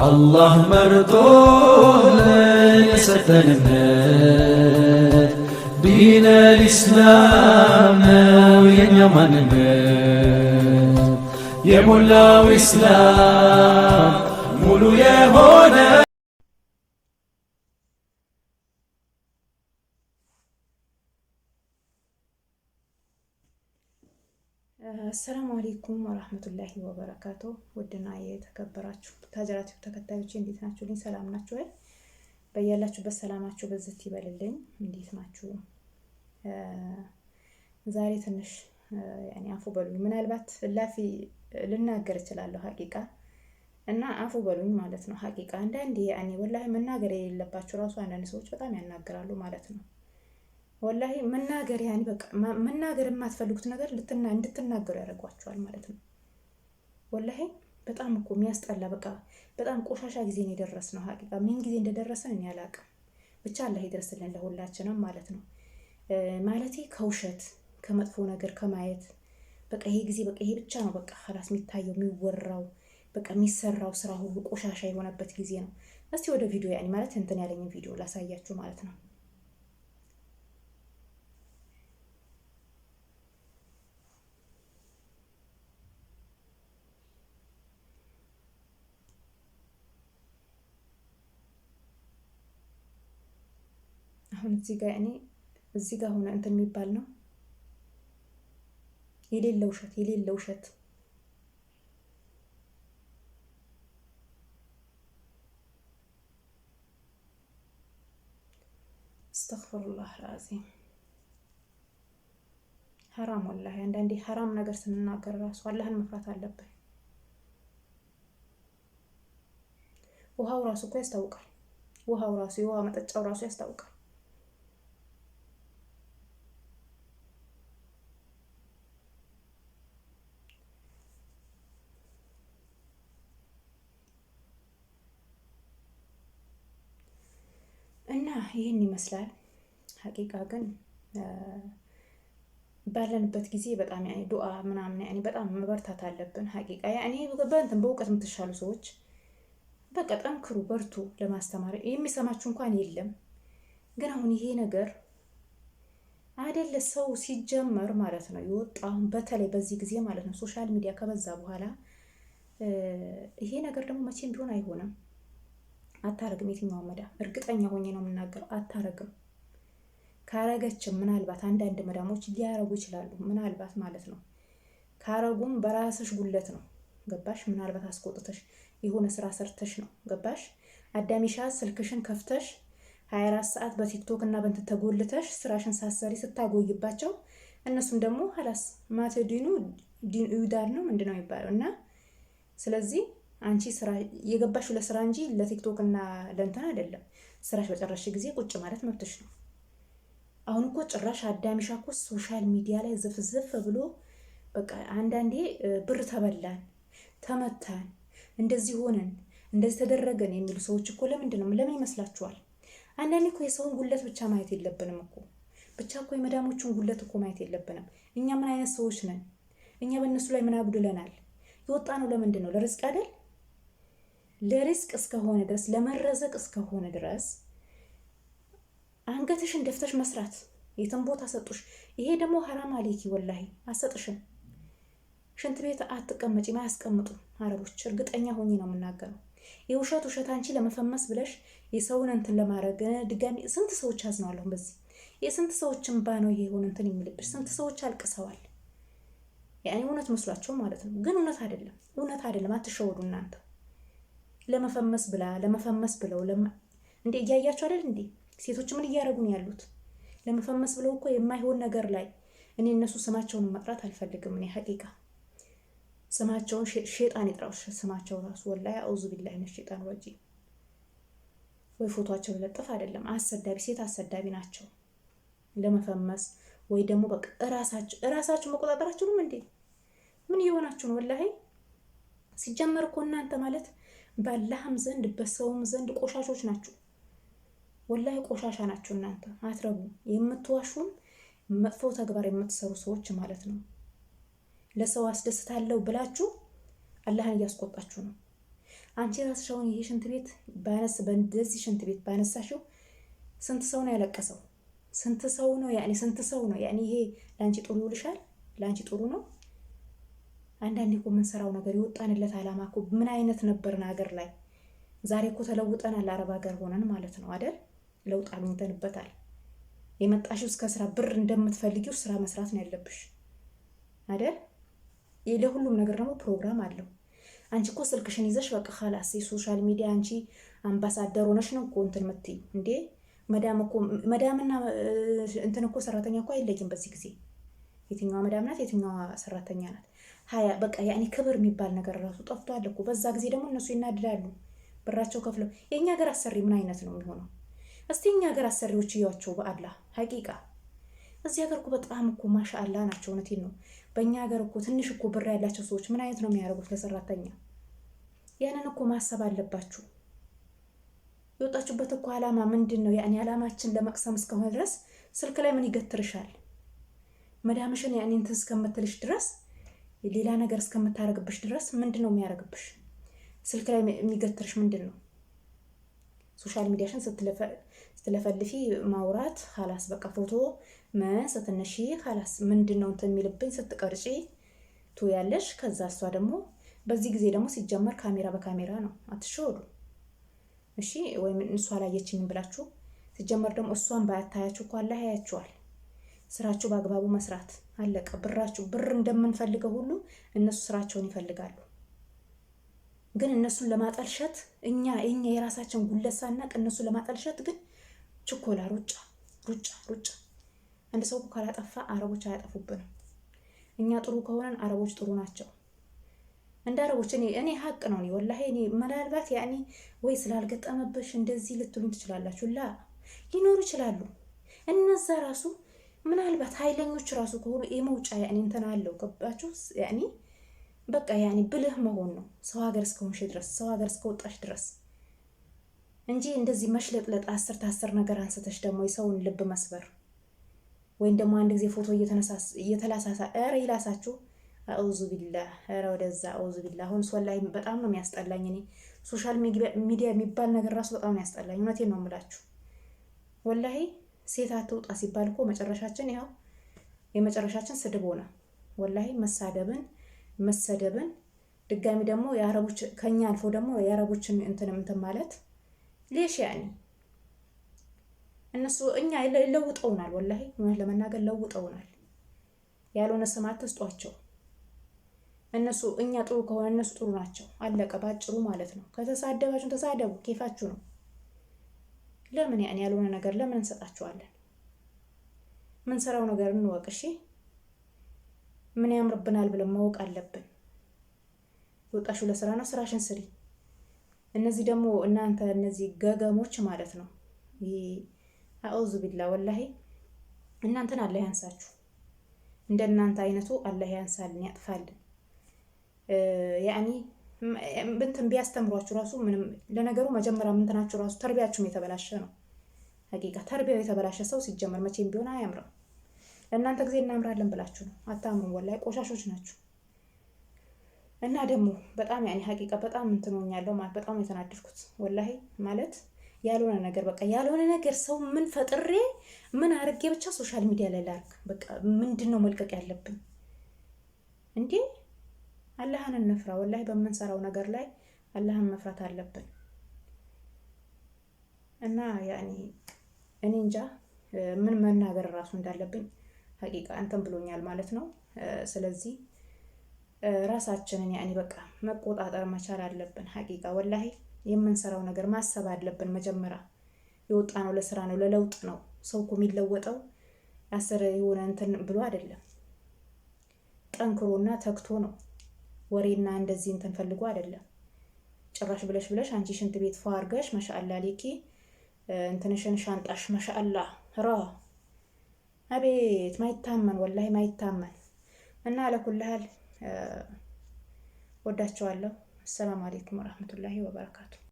አላህ መርጦልን የሰጠን እምነት ዲነል ኢስላም ነው የኛ ማንነት፣ የሞላው ኢስላም ሙሉ የሆነ። አሰላሙ አሌይኩም ወራህመቱላሂ ወበረካቱ። ውድና የተከበራችሁ ታጀራ ቲዩብ ተከታዮች፣ እንዴት ናችሁ? ልኝ ሰላም ናችሁ ወይ? በያላችሁበት ሰላማችሁ በዝት ይበልልኝ። እንዴት ናችሁ? ዛሬ ትንሽ ያኔ አፉ በሉኝ። ምናልባት ላፊ ልናገር እችላለሁ ሀቂቃ እና አፉ በሉኝ ማለት ነው። ሀቂቃ አንዳንዴ ያኔ ወላሂ መናገር የሌለባቸው ራሱ አንዳንድ ሰዎች በጣም ያናግራሉ ማለት ነው። ወላሂ መናገር ያኔ በቃ መናገር የማትፈልጉት ነገር እንድትናገሩ ያደርጓቸዋል ማለት ነው። ወላሂ በጣም እኮ የሚያስጠላ፣ በቃ በጣም ቆሻሻ ጊዜ ነው የደረስነው። ሀቂቃ ምን ጊዜ እንደደረሰን እኔ አላቅም። ብቻ አላህ ይድረስልን ለሁላችንም ማለት ነው። ማለቴ ከውሸት፣ ከመጥፎ ነገር ከማየት፣ በቃ ይሄ ጊዜ በቃ ይሄ ብቻ ነው፣ በቃ ኸላስ የሚታየው፣ የሚወራው፣ በቃ የሚሰራው ስራ ሁሉ ቆሻሻ የሆነበት ጊዜ ነው። እስቲ ወደ ቪዲዮ ያኔ ማለት እንትን ያለኝን ቪዲዮ ላሳያችሁ ማለት ነው። አሁን እዚህ ጋር እኔ እዚህ ጋር ሆነ እንትን የሚባል ነው፣ የሌለ ውሸት፣ የሌለ ውሸት። አስተግፊሩላህ አልዓዚም። ሀራም ወላሂ፣ አንዳንዴ ሀራም ነገር ስንናገር ራሱ አላህን መፍራት አለብን። ውሃው ራሱ እኮ ያስታውቃል። ውሃው ራሱ፣ የውሃ መጠጫው ራሱ ያስታውቃል። እና ይህን ይመስላል። ሀቂቃ ግን ባለንበት ጊዜ በጣም ያኔ ዱዓ ምናምን ያኔ በጣም መበርታት አለብን። ሀቂቃ ያኔ በእንትን በእውቀት የምትሻሉ ሰዎች በቃ ጠንክሩ፣ በርቱ። ለማስተማር የሚሰማችሁ እንኳን የለም። ግን አሁን ይሄ ነገር አይደለ ሰው ሲጀመር ማለት ነው የወጣ፣ አሁን በተለይ በዚህ ጊዜ ማለት ነው social media ከበዛ በኋላ ይሄ ነገር ደግሞ መቼም ቢሆን አይሆንም። አታረግም። የትኛው መዳም፣ እርግጠኛ ሆኜ ነው የምናገረው፣ አታረግም። ካረገችም ምናልባት አንዳንድ መዳሞች ሊያረጉ ይችላሉ፣ ምናልባት ማለት ነው። ካረጉም በራስሽ ጉለት ነው፣ ገባሽ? ምናልባት አስቆጥተሽ የሆነ ስራ ሰርተሽ ነው፣ ገባሽ? አዳሚሻ ስልክሽን ከፍተሽ 24 ሰዓት በቲክቶክ እና በእንትን ተጎልተሽ ስራሽን ሳሰሪ ስታጎይባቸው እነሱም ደግሞ ሀላስ ማተዲኑ ዩዳር ነው ምንድነው የሚባለው፣ እና ስለዚህ አንቺ ስራ የገባሽው ለስራ እንጂ ለቲክቶክ እና ለእንትን አይደለም። ስራሽ በጨረስሽ ጊዜ ቁጭ ማለት መብትሽ ነው። አሁን እኮ ጭራሽ አዳሚሻ እኮ social media ላይ ዝፍዝፍ ብሎ በቃ አንዳንዴ ብር ተበላን፣ ተመታን፣ እንደዚህ ሆነን፣ እንደዚህ ተደረገን የሚሉ ሰዎች እኮ ለምንድን ነው፣ ለምን ይመስላችኋል? አንዳንዴ እኮ የሰውን ጉለት ብቻ ማየት የለብንም እኮ፣ ብቻ እኮ የመዳሞቹን ጉለት እኮ ማየት የለብንም። እኛ ምን አይነት ሰዎች ነን? እኛ በእነሱ ላይ ምን አጉድለናል? የወጣ ነው ለምንድን ነው? ለርዝቅ አይደል? ለሪዝቅ እስከሆነ ድረስ፣ ለመረዘቅ እስከሆነ ድረስ አንገትሽን ደፍተሽ መስራት፣ የትም ቦታ ሰጡሽ። ይሄ ደግሞ ሀራም አሌኪ ወላሂ አሰጥሽም። ሽንት ቤት አትቀመጪም፣ አያስቀምጡም አረቦች። እርግጠኛ ሆኜ ነው የምናገረው። የውሸት ውሸት አንቺ ለመፈመስ ብለሽ የሰውን እንትን ለማድረግ ድጋሚ ስንት ሰዎች አዝነዋል። አሁን በዚህ የስንት ሰዎች እንባ ነው ይሄ የሆነ እንትን የሚልብሽ። ስንት ሰዎች አልቅሰዋል። ያኔ እውነት መስሏቸው ማለት ነው። ግን እውነት አይደለም፣ እውነት አይደለም። አትሸወዱ እናንተ። ለመፈመስ ብላ ለመፈመስ ብለው እንዴ እያያቸው አይደል እንዴ? ሴቶች ምን እያደረጉ ነው ያሉት? ለመፈመስ ብለው እኮ የማይሆን ነገር ላይ። እኔ እነሱ ስማቸውን መጥራት አልፈልግም። እኔ ሀቂቃ ስማቸውን ሼጣን ይጥራው ስማቸው ራሱ፣ ወላሂ አዑዙ ቢላሂ ሚነ ሸይጣን ረጂም። ወይ ፎቶቸው ለጥፍ አይደለም፣ አሰዳቢ፣ ሴት አሰዳቢ ናቸው። ለመፈመስ ወይ ደግሞ በቃ እራሳቸው እራሳቸው መቆጣጠራችሁንም እንዴ፣ ምን እየሆናችሁ ነው? ወላሂ ሲጀመር እኮ እናንተ ማለት ባላህም ዘንድ በሰውም ዘንድ ቆሻሾች ናችሁ። ወላሂ ቆሻሻ ናችሁ እናንተ፣ አትረቡ። የምትዋሹም መጥፎ ተግባር የምትሰሩ ሰዎች ማለት ነው። ለሰው አስደስታለሁ ብላችሁ አላህን እያስቆጣችሁ ነው። አንቺ ራስሽ አሁን ይሄ ሽንት ቤት ባነስ በእንደዚህ ሽንት ቤት ባነሳሽው ስንት ሰው ነው ያለቀሰው? ስንት ሰው ነው ያኔ ስንት ሰው ነው ያኔ? ይሄ ለአንቺ ጥሩ ይውልሻል? ለአንቺ ጥሩ ነው? አንዳንዴ እኮ የምንሰራው ነገር የወጣንለት ዓላማ እኮ ምን አይነት ነበርን ሀገር ላይ። ዛሬ እኮ ተለውጠናል፣ አረብ ሀገር ሆነን ማለት ነው አይደል? ለውጥ አግኝተንበታል። የመጣሽው እስከ ስራ ብር እንደምትፈልጊው ስራ መስራት ነው ያለብሽ አይደል? ለሁሉም ነገር ደግሞ ፕሮግራም አለው። አንቺ እኮ ስልክሽን ይዘሽ በቃ خلاص የ social media አንቺ አምባሳደር ሆነሽ ነው እኮ እንትን የምትይው እንዴ። መዳም እኮ መዳምና እንትን እኮ ሰራተኛ እኮ አይለይም በዚህ ጊዜ። የትኛዋ መዳም ናት የትኛዋ ሰራተኛ ናት? ሀያ በቃ ያኔ ክብር የሚባል ነገር ራሱ ጠፍቷል እኮ። በዛ ጊዜ ደግሞ እነሱ ይናድዳሉ ብራቸው ከፍለው። የእኛ ሀገር አሰሪ ምን አይነት ነው የሚሆነው? እስቲ እኛ ሀገር አሰሪዎች እያቸው በአላህ حقيقة እዚህ ሀገር እኮ በጣም እኮ ማሻአላ ናቸው። እውነቴን ነው። በእኛ ሀገር እኮ ትንሽ እኮ ብር ያላቸው ሰዎች ምን አይነት ነው የሚያደርጉት ለሰራተኛ? ያንን እኮ ማሰብ አለባችሁ። የወጣችሁበት እኮ አላማ ምንድን ነው? ያኔ አላማችን ለመቅሰም እስከሆነ ድረስ ስልክ ላይ ምን ይገትርሻል? መዳምሽን ያኔ እንትን እስከምትልሽ ድረስ ሌላ ነገር እስከምታረግብሽ ድረስ ምንድን ነው የሚያደርግብሽ? ስልክ ላይ የሚገትርሽ ምንድን ነው? social media ሽን ስትለፈልፊ ማውራት خلاص በቃ ፎቶ ምን ስትነሺ خلاص ምንድን ነው እንትን የሚልብኝ ስትቀርጪ ትውያለሽ። ከዛ እሷ ደግሞ በዚህ ጊዜ ደግሞ ሲጀመር ካሜራ በካሜራ ነው፣ አትሸወዱ እሺ። ወይም እሷ አላየችኝም ብላችሁ ሲጀመር ደግሞ እሷን ባያታያችሁ እኮ አላህ ያያችኋል። ስራችሁ በአግባቡ መስራት አለቀ። ብራችሁ ብር እንደምንፈልገው ሁሉ እነሱ ስራቸውን ይፈልጋሉ። ግን እነሱን ለማጠልሸት እኛ የኛ የራሳችን ጉድለት ሳናቅ እነሱን ለማጠልሸት ግን ችኮላ፣ ሩጫ ሩጫ ሩጫ። አንድ ሰው እኮ ካላጠፋ አረቦች አያጠፉብንም። እኛ ጥሩ ከሆነን አረቦች ጥሩ ናቸው። እንደ አረቦች እኔ ሀቅ ነው። እኔ والله እኔ ምናልባት ያኔ ወይ ስላልገጠመብሽ እንደዚህ ልትሉኝ ትችላላችሁ። لا ሊኖሩ ይችላሉ። እነዛ ራሱ ምናልባት ኃይለኞች ራሱ ከሆኑ የመውጫ ያኔ እንትን አለው። ገባችሁ? ያኔ በቃ ያኔ ብልህ መሆን ነው ሰው ሀገር እስከሆንሽ ድረስ ሰው ሀገር እስከወጣሽ ድረስ እንጂ እንደዚህ መሽለጥለጥ አስር ታስር ነገር አንስተሽ ደግሞ የሰውን ልብ መስበር ወይም ደግሞ አንድ ጊዜ ፎቶ እየተላሳሳ ኧረ ይላሳችሁ። أعوذ بالله ኧረ ወደዛ أعوذ بالله። አሁን والله በጣም ነው የሚያስጠላኝ። እኔ social media የሚባል ነገር ራሱ በጣም ነው ያስጠላኝ። እውነቴን ነው የምላችሁ። والله ሴት አትውጣ ሲባል እኮ መጨረሻችን ያው የመጨረሻችን ስድብ ሆነ። والله መሳደብን መሰደብን ድጋሚ ደግሞ የአረቦች ከኛ አልፎ ደግሞ የአረቦችን እንትን እንትን ማለት ليش يعني እነሱ እኛ ለውጠውናል። والله እውነት ለመናገር ለውጠውናል። ያልሆነ ስም አትስጧቸው። እነሱ እኛ ጥሩ ከሆነ እነሱ ጥሩ ናቸው። አለቀ ባጭሩ ማለት ነው። ከተሳደባችሁ ተሳደቡ፣ ኬፋችሁ ነው። ለምን ያን ያልሆነ ነገር ለምን እንሰጣችኋለን? ምን ሰራው ነገር እንወቅ። እሺ ምን ያምርብናል ብለን ማወቅ አለብን። የወጣሽው ለስራ ነው፣ ስራሽን ስሪ። እነዚህ ደግሞ እናንተ እነዚህ ገገሞች ማለት ነው። أعوذ بالله والله እናንተን አላህ ያንሳችሁ። እንደናንተ አይነቱ አላህ ያንሳልን፣ ያጥፋልን። ያኒ እንትን ቢያስተምሯችሁ ራሱ ምንም ለነገሩ መጀመሪያ ምንትናችሁ ራሱ ተርቢያችሁም የተበላሸ ነው። ሀቂቃ ተርቢያው የተበላሸ ሰው ሲጀመር መቼም ቢሆን አያምርም። ለእናንተ ጊዜ እናምራለን ብላችሁ ነው። አታምሩም። ወላሂ ቆሻሾች ናችሁ። እና ደግሞ በጣም ያኒ ሀቂቃ በጣም እንትን ሆኛለሁ ማለት በጣም የተናደድኩት ወላሂ ማለት ያልሆነ ነገር በቃ ያልሆነ ነገር ሰው ምን ፈጥሬ ምን አርጌ ብቻ social media ላይ ላርግ። በቃ ምንድን ነው መልቀቅ ያለብኝ እንዴ? አላህን እንፍራ። ወላሂ በምንሰራው ነገር ላይ አላህን መፍራት አለብን። እና ያኒ እኔ እንጃ ምን መናገር እራሱ እንዳለብኝ ሀቂቃ እንትን ብሎኛል ማለት ነው። ስለዚህ ራሳችንን ያኒ በቃ መቆጣጠር መቻል አለብን። ሀቂቃ ወላሂ የምንሰራው ነገር ማሰብ አለብን። መጀመሪያ የወጣ ነው ለስራ ነው ለለውጥ ነው። ሰው እኮ የሚለወጠው አስር የሆነ እንትን ብሎ አይደለም፣ ጠንክሮና ተግቶ ነው። ወሬና እንደዚህ እንትን ፈልጎ አይደለም። ጭራሽ ብለሽ ብለሽ አንቺ ሽንት ቤት ፏ አድርገሽ መሻአላ ሌኪ እንትንሽን ሻንጣሽ መሻአላ ራ አቤት ማይታመን ወላሂ ማይታመን እና አለኩልሃል ወዳቸዋለሁ። አሰላሙ አሌይኩም ወረህመቱላሂ ወበረካቱ።